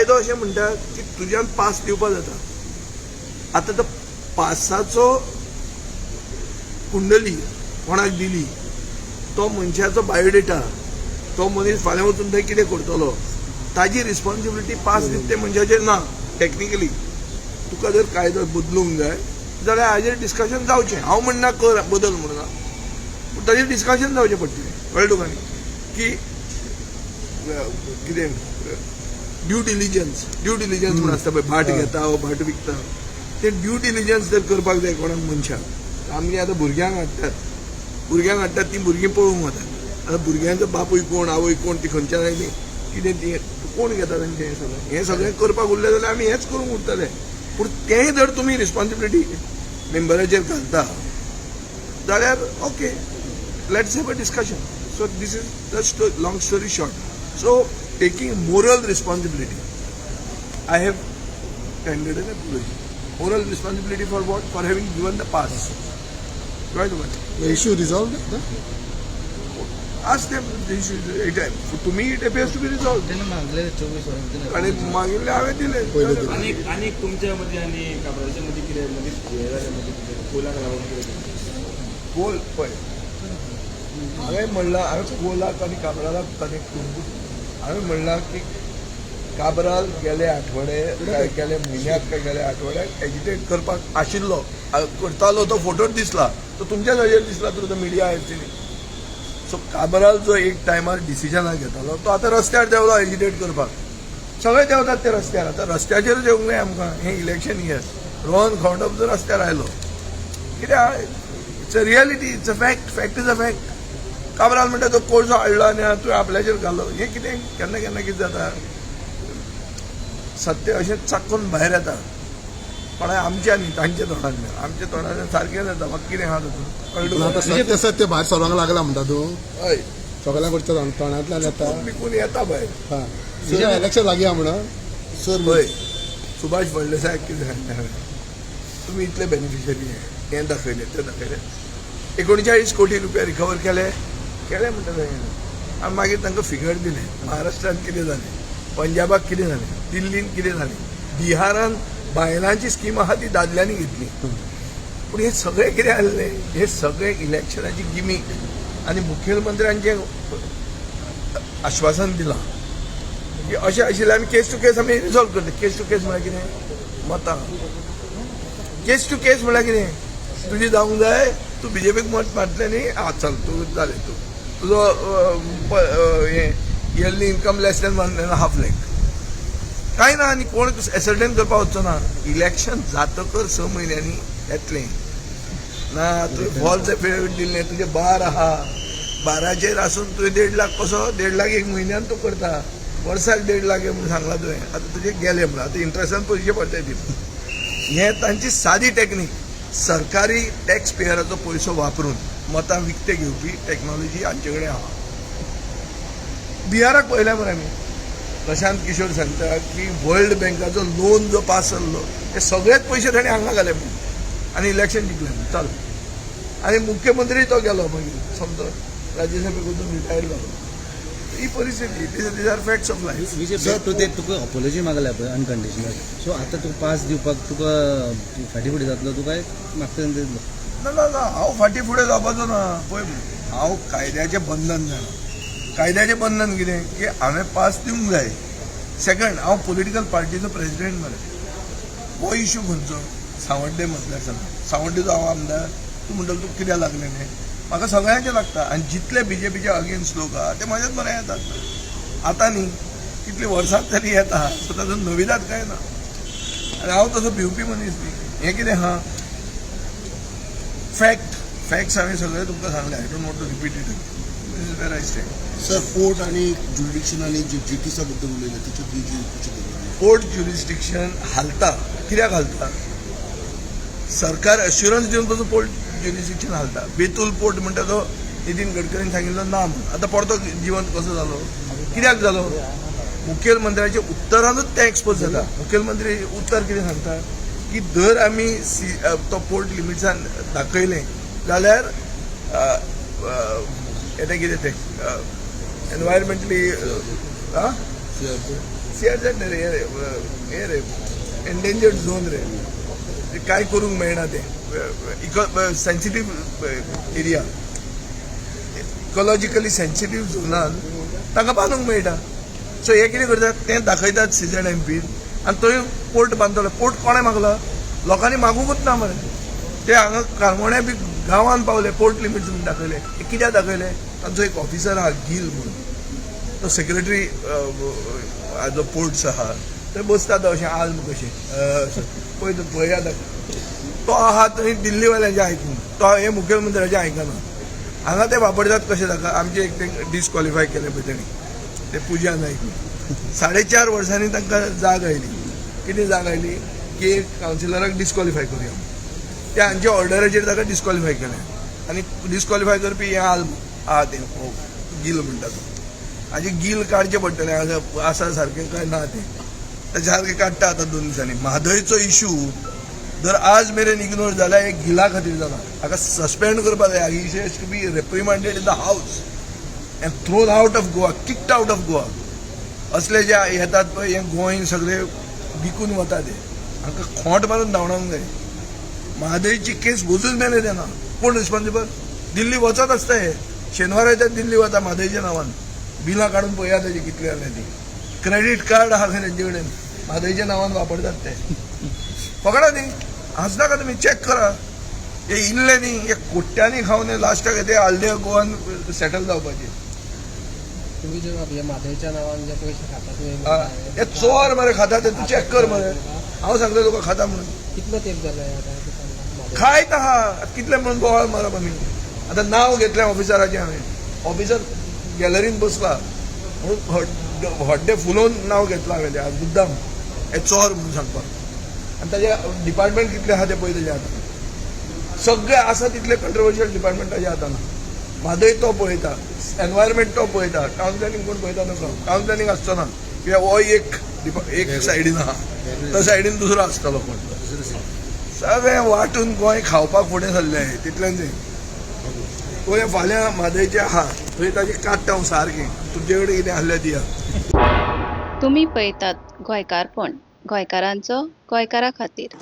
कायदो अशें म्हणटा की तुज्यान पास दिवपा जाता. आतां तो पासाचो कुंडली कोणाक दिली, तो मनशाचो बायोडेटा, तो मनीस फाल्यां वचून थंय कितें करतलो, ताजी रिस्पॉन्सिबिलिटी पास दिता ते मनशाचेर ना. टॅक्निकली तुका जर कायदो बदलूंक जाय जाल्यार हाजेर डिस्कशन जावचें. हांव म्हणना कर बदल म्हणना, पूण ताजेर डिस्कशन जावचें पडटलें. कळ्ळें तुका न्ही की कितें ड्यू डिलिजन्स म्हूण आसता पळय, भाट घेता वो भाट विकता, ते ड्यू डिलिजन्स जर करपाक जाय कोणाक मनशाक. आमगे आतां भुरग्यांक हाडटात, भुरग्यांक हाडटात, तीं भुरगीं पळोवंक वतात. आतां भुरग्यांचो बापूय कोण, आवय कोण, ती खंयच्यान आयली, कितें ती, कोण घेता तांचें, हें सगळें, हें सगळें करपाक उरलें जाल्यार आमी हेंच करूंक उरतले. पूण तेंय जर तुमी रिस्पॉन्सिबिलिटी मेंबराचेर घालता जाल्यार okay, let's have a discussion. So this is the long story short. So taking moral responsibility, I have tendered an apology. Moral responsibility for what? For having given the pass. कळ्ळें तुका? The issue resolved? Ask them the issue. To me it appears to be resolved. त्याने मागलेले 24 वरां भितर. आणि मागिल्ले हांवें दिले. पयले दिले. आनी आनी तुमच्या मदीं आनी काब्रालच्या मदीं कितें मदीं हें जालें, मदीं कितें कोलाक लागून कितें? कोल पळय, हांवें म्हणलां, हांवें कोलाक आनी काब्रालाक कनेक्ट करूंक, हांवें म्हणलां की काब्राल गेले आठवडे काय गेले म्हयन्याक काय गेले आठवड्याक एजिटेट करपाक आशिल्लो, करतालो, तो फोटोच दिसला, तो तुमच्या नजेर दिसला through the media I seen. So Cabral जो एक टायमार डिसिजनां घेतालो, तो आतां रस्त्यार देंवलो एजिटेट करपाक. सगळे देंवतात ते रस्त्यार. आतां रस्त्याचेरच येवंक जाय आमकां. हें इलेक्शन इयर, रोहन खंवटो जर रस्त्यार आयलो कित्याक? It's a reality, it's a fact. Fact is a fact. Cabral म्हणटा तो कोळसो हाडलो आनी तुवें आपल्याचेर घालो. हें कितें, केन्ना केन्ना कितें जाता, सत्य अशें चाकून भायर येता. पण आमच्या न्ही, तांच्या तोंडांतल्यान, आमच्या तोंडांतल्यान सारकें जाता. म्हाका कितें आहा तातूंत, कळ्ळें पूण तुका? आतां सत्य सत्य भायर सरोंक लागला म्हणटा तूं. हय. सगळ्या कडच्या तोंडांतल्यान येता. चुकून बिकून येता भायर. हा, तुजें इलेक्शन लागीं आहा म्हणून. सर. पळय, सुभाष फळदेसायाक कितें सांगलें हांवें, तुमी इतले बेनिफिशरी, हें दाखयलें, तें दाखयलें, 39 कोटी रुपया रिकवर केले केले म्हणटा तें. आनी मागीर तांकां फिगर दिलें, महाराष्ट्रान कितें जालें, पंजाबाक कितें जालें, दिल्लीन कितें जालें, बिहारान बायलांची स्कीम आहा ती दादल्यांनी घेतली. पूण हें सगळें कितें आहलें, हें सगळें इलेक्शनाची गिमीक आनी मुखेलमंत्र्यांचें आश्वासन दिलां की अशें आशिल्लें, आमी केस टू केस आमी रिजॉल्व करतले. केस टू केस म्हळ्यार कितें? मतां. केस टू केस म्हळ्यार कितें? तुजी जावंक जाय, तूं बीजेपीक मत मारतलें न्ही, आं चल, तूं जालें, तूं तुजो हें yearly income less than 1.5 lakh कांय ना आनी कोण एसर्टेन करपाक वचचो ना. इलेक्शन जातकर 6 म्हयन्यांनी येतलें ना, तुवें फॉल्स एफिडेवीट दिल्लें, तुजें बार आहा, बाराचेर आसून तुवें 1.5 लाख कसो, 1.5 लाख एक म्हयन्यान तूं करता, वर्साक 1.5 लाख म्हणून सांगलां तुवें, आतां तुजे गेले म्हणून आतां इंट्रस्टान पयशे पडटाय ती. हें तांची सादी टेक्नीक. सरकारी टॅक्स पेयराचो पयसो वापरून मतां विकते घेवपी टॅक्नॉलॉजी हांचे कडेन आहा. बिहाराक पळयल्या मरे आमी. प्रशांत किशोर सांगता की वर्ल्ड बँकाचो लोन जो पास जाल्लो, ते सगळेच पयशे ताणें हांगा घाले म्हणून आनी इलेक्शन जिखलें म्हणून. चल, आनी मुख्यमंत्री तो गेलो मागीर, समजो राज्यसभेक वचून रिटायर जालो. ही परिस्थिती. These are facts of life. Vijay, back to ते तुका अपॉलॉजी मागल्या पळय अनकंडिशनल, सो आतां तुका पास दिवपाक तुका फाटीं फुडें जातलो तुका मागता तेन्ना दितलो? ना ना ना, हांव फाटीं फुडें जावपाचो ना. पळय, हांव कायद्याचें बंधन जाणा. कायद्याचें बंधन कितें की हांवें पास दिवंक जाय. सेकंड, हांव पॉलिटिकल पार्टीचो प्रेसिडेंट मरे. हो इशू खंयचो सांवड्डे मतदारसंघ, सांवड्डेचो हांव आमदार. तूं म्हणटलो तुका कित्याक लागलें न्ही? म्हाका सगळ्यांचें लागता आनी जितले बीजेपीचे अगेन्स्ट लोक आहा ते म्हज्याच मरे येतात. आतां न्ही, कितली वर्सां तरी येता. सो तातूंत नविदाद कांय ना आनी हांव तसो भिवपी मनीस न्ही. हें कितें आहा, फॅक्ट, फॅक्ट्स हांवें सगळे तुमकां सांगले. I don't want to repeat it. This is where I stand. Sir, port आणि ज्युरिडिक्शन आणि जेटीसा बद्दल उलयले, त्याच्या तुझी. पोर्ट ज्युरिस्डिक्शन हालता. कित्याक हालता? सरकार अश्युरन्स दिवन पासून पोर्ट ज्युरिस्डिक्शन हालता. बेतूल पोर्ट म्हणटा तो नितीन गडकरीन सांगिल्लो ना म्हणून, आतां परतो जिवंत कसो जालो? कित्याक जालो? मुखेलमंत्र्याच्या उत्तरानूच तें एक्सपोज जाता. मुखेलमंत्री उत्तर कितें सांगता की जर आमी सी तो पोर्ट लिमिट्सान दाखयलें जाल्यार येतें कितें तें एनवायरमेंटली. सीआरझेड न्ही रे, हे रे एंडेंजर्ड झोन रे, ते काय करूंक मेळना ते eco sensitive area, ecologically sensitive झोनान तांकां बांदूंक मेळटा. सो हे कितें करतात तें दाखयतात सीझेड एमपीन आनी थंय पोर्ट बांदतलो. पोर्ट कोणें मागला? लोकांनी मागूंकच ना मरे. ते हांगा कारमोण्या बी गांवान पावले, पोर्ट लिमिट्स म्हूण दाखयले. हे कित्याक दाखयले? तांचो एक ऑफिसर आहा गील म्हणून, तो सेक्रेटरी जो पोर्ट्स आहा थंय बसता तो अशें आल्म कशें पळय पळया तो आहा थंय दिल्लीवाल्यांचें आयकून, तो हे मुखेलमंत्र्याचें आयकना. हांगा ते वापरतात कशें ताका आमचे एक ते डिस्क्वॉलिफाय केले पळय तेणी, ते पुजा नायक. 4.5 वर्सांनी तांकां जाग आयली. कितें जाग आयली की एक कावन्सिलराक डिस्क्वॉलिफाय करुया. ते हांच्या ऑर्डराचेर ताका डिस्क्वॉलिफाय केलें आनी डिस्क्वॉलिफाय करपी हे आल्म आहा ते गील म्हणटा तो. हाजे गील काडचें पडटलें, आसा सारकें काय ना तें ताचे सारकें काडटा आतां 2 दिसांनी. म्हादयचो इशू जर आज मेरेन इग्नोर जाल्यार हे गिला खातीर जाला. हाका सस्पेंड करपाक जाय. He has to be reprimanded in the house and thrown out of Goa, kicked out of Goa. असले जे येतात पळय हे गोंय सगळे विकून वता ते, हांकां खोंट मारून धांवडावंक जाय. म्हादयची केस वचून मेरेन येना. कोण रिस्पॉन्सिबल? दिल्ली वचत आसता हे, शेनवारा येतात दिल्ली वता म्हादयच्या नांवान. बिलां काडून पळया तेजी कितली जाल्या ती. क्रेडीट कार्ड आहा खंय तेंचे कडेन, म्हादयच्या नांवान वापरतात ते. पकडा न्ही, हांसनाका तुमी, चॅक करा. हे इल्ले न्ही, हे कोट्यांनी खावन हे लास्टाक ते आल्दे गोवान सेटल जावपाचे. तुम्ही जे हे म्हादयच्या नावान जे पयशे खाता तुवें हे चोर मरे खाता ते, तूं चॅक कर मरे. हांव सांगता तुका खाता म्हणून. कितलो तेंप जालो आतां म्हादय? खायत आहा कितले म्हणून बोवाळ मारप आमी. आतां नांव घेतलें ऑफिसराचें हांवें, ऑफिसर गॅलरीन बसला म्हणून हड्डे फुलोवन नांव घेतलां हांवें तें आज मुद्दाम, हे चोर म्हणून सांगपाक. आनी ताजे डिपार्टमेंट कितले आहा ते पळय तेज्या हातान, सगळे आसा तितले कंट्रोवर्शियल डिपार्टमेंट ताज्या हातान. म्हादय तो पळयता, एनवायरमेंट तो पळयता, टावन प्लॅनिंग कोण पळयता नको. टावन प्लॅनिंग आसचो ना कित्याक हो एक एक सायडीन आहा, त्या सायडीन दुसरो आसतलो कोण. सगळें वांटून गोंय खावपाक फुडें सरलें तितलेंच. पळय फाल्यां म्हादयचें आहा थंय ताजें काडटा हांव सारकें. तुमचे कडेन कितें आसल्यार दिया. तुमी पळयतात गोंयकारपण, गोंयकारांचो गोंयकारा खातीर.